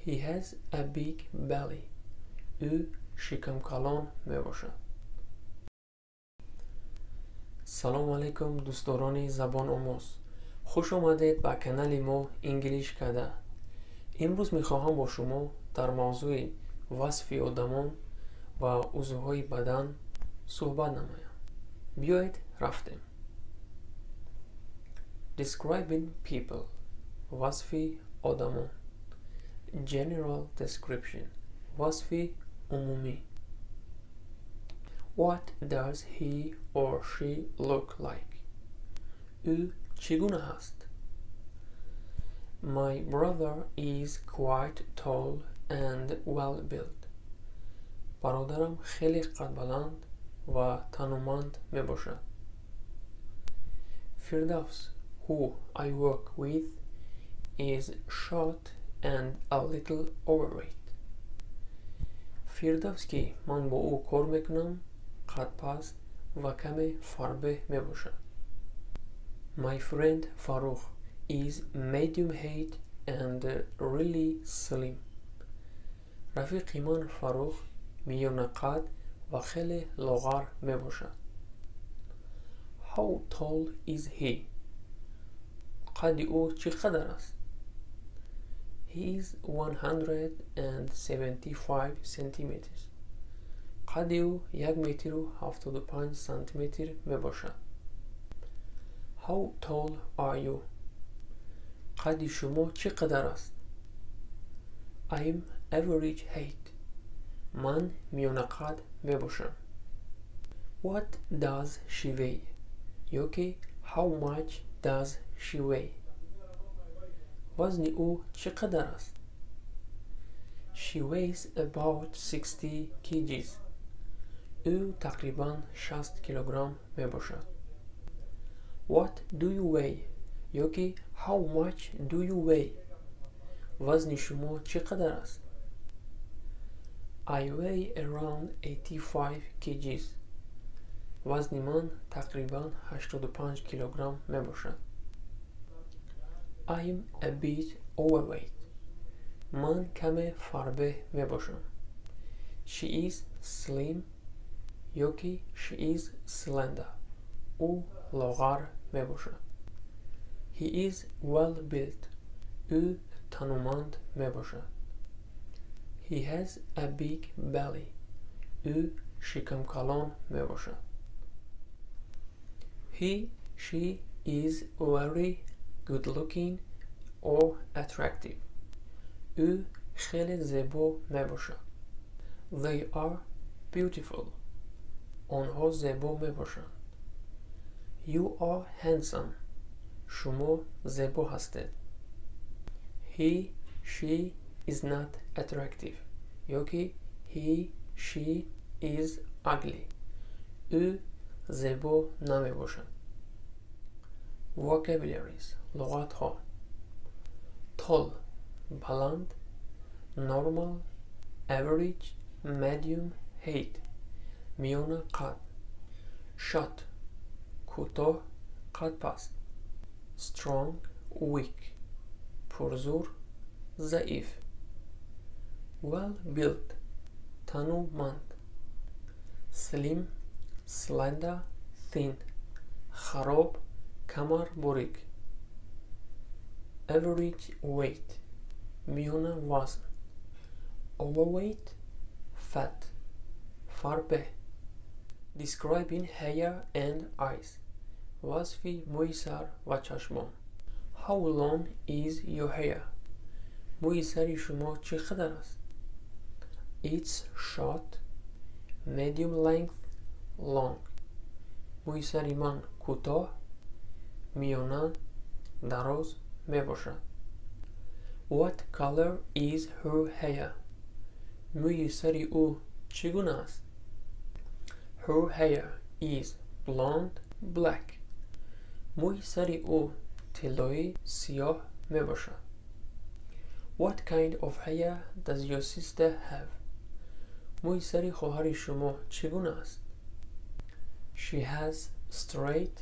He has a big belly. Ӯ шикамкалон мебошад. Салому алайкум, дӯстдорони забономӯз, хуш омадед ба канали мо Инглиш Када. Имрӯз мехоҳам бо шумо дар мавзӯи васфи одамон ва узвҳои бадан суҳбат намоям. Биёед, рафтем. Describing people. Васфи одамон. General description. Васфи умумӣ. What does he or she look like? Ӯ чӣ гуна ҳаст? My brother is quite tall and well built. Бародарам хеле қадбаланд ва тануманд мебошад. Firdavs, who I work with, is short and a little overweight. Фирдавс, ки ман бо ӯ кор мекунам, қадпаст ва каме фарбеҳ мебошад. My friend Farrukh is medium height and really slim. Рафиқи ман Фаррух миёнақад ва хеле лоғар мебошад. How tall is he? Қадди ӯ чӣ қадар аст? He is 175 centimeters. Қадди ӯ 1 метру 75 сантиметр мебошад. How tall are you? Қадди шумо чӣ қадар аст? I'm average height. Ман миёнақад мебошам. What does she weigh? Ёки how much does she weigh? Вазни ӯ чӣ қадар аст? She weighs about 60 kgs. Ӯ тақрибан 60 килограмм мебошад. What do you weigh? Ёки how much do you weigh? Вазни шумо чӣ қадар аст? I weigh around 85 kgs. Вазни ман тақрибан 85 килограмм мебошад. I'm a bit overweight. Ман каме фарбеҳ мебошам. She is slim ёки she is slender. Ӯ лоғар мебошад. He is well built. Ӯ тануманд мебошад. He has a big belly. Ӯ шикамкалон мебошад. He, she is very good looking or attractive. Ӯ хеле зебо мебошад. They are beautiful. Онҳо зебо мебошанд. You are handsome. Шумо зебо ҳастед. He, she is not attractive ёки he, she is ugly. Ӯ зебо намебошад. Vocabularies. Луғатҳо. Tall баланд, normal, average, medium height миёна қад, short кӯтоҳ, қадпаст, strong, weak пурзур, заиф, well built тануманд, slim, slender, thin хароб, камар борик, average weight миёна вазн, overweight, fat фарбеҳ. Describing hair and eyes. Васфи мӯи сар ва чашмон. How long is your hair? Мӯи сари шумо чӣ қадар аст? It's short, medium length, long. Мӯи сари ман кӯтоҳ, миёна, дароз мебошад. What color is her hair? Мӯи сари ӯ чӣ гуна аст? Her hair is blonde, black. Мӯи сари ӯ тиллоӣ, сиёҳ мебошад. What kind of hair does your sister have? Мӯи сари хоҳари шумо чӣ гуна аст? She has straight,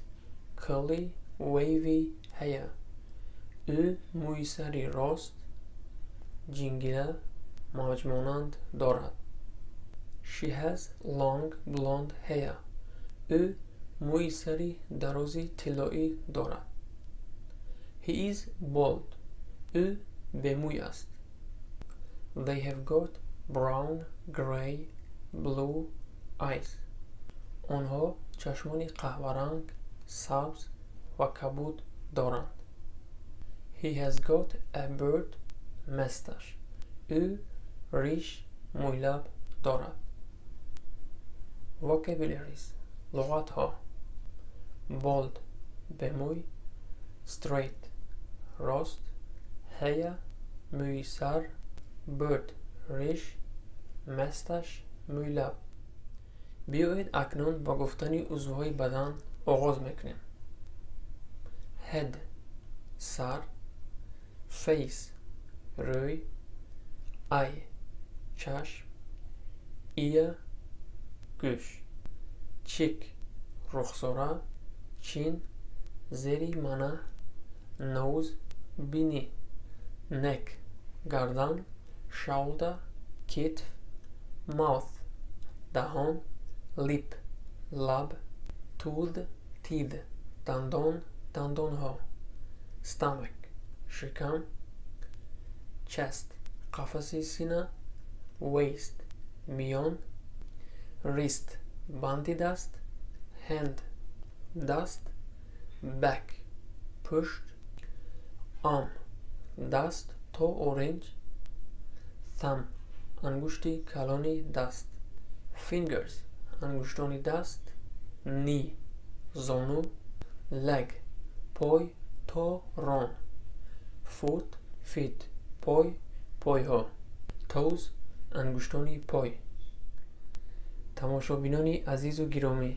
curly, wavy hair. Ӯ мӯи сари рост, ҷингила мавҷмонанд дорад. She has long blonde hair. Ӯ мӯи сари дарози тиллоӣ дорад. He is bald. Ӯ бемӯй аст. They have got brown, grey, blue eyes. Онҳо чашмони қаҳваранг, сабз ва кабуд доранд. He has got a beard, mustache. Ӯ риш, мӯйлаб дорад. Vocabularies, луғатҳо: bald, бемӯй, straight, рост, hair, мӯи сар, beard, риш, mustache, мӯйлаб. Биёед, акнун ба гуфтани узвҳои бадан оғоз мекунем. Head, сар, face, рӯй, eye, чашм, ear, гӯш, cheek, рухсора, chin, зери манаҳ, nose, бинӣ, neck, гардан, shoulder, китф, mouth, даҳон, lip, лаб, tooth, teeth, дандон, дандонҳо, stomach, шикам, chest, қафаси сина, waist, миён, wrist, банди даст, hand, даст, back, пушт, arm, даст то оринҷ, thumb, ангушти калони даст, fingers, ангуштони даст, knee, зону, leg, пой то рон, foot, feet, пой, пойҳо, toes, ангуштони пой. Тамошобинони азизу гиромӣ,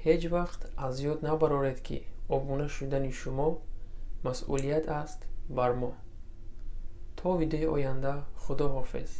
ҳеҷ вақт аз ёд набароред, ки обуна шудани шумо масъулият аст бар мо. То видеои оянда, худо ҳофиз.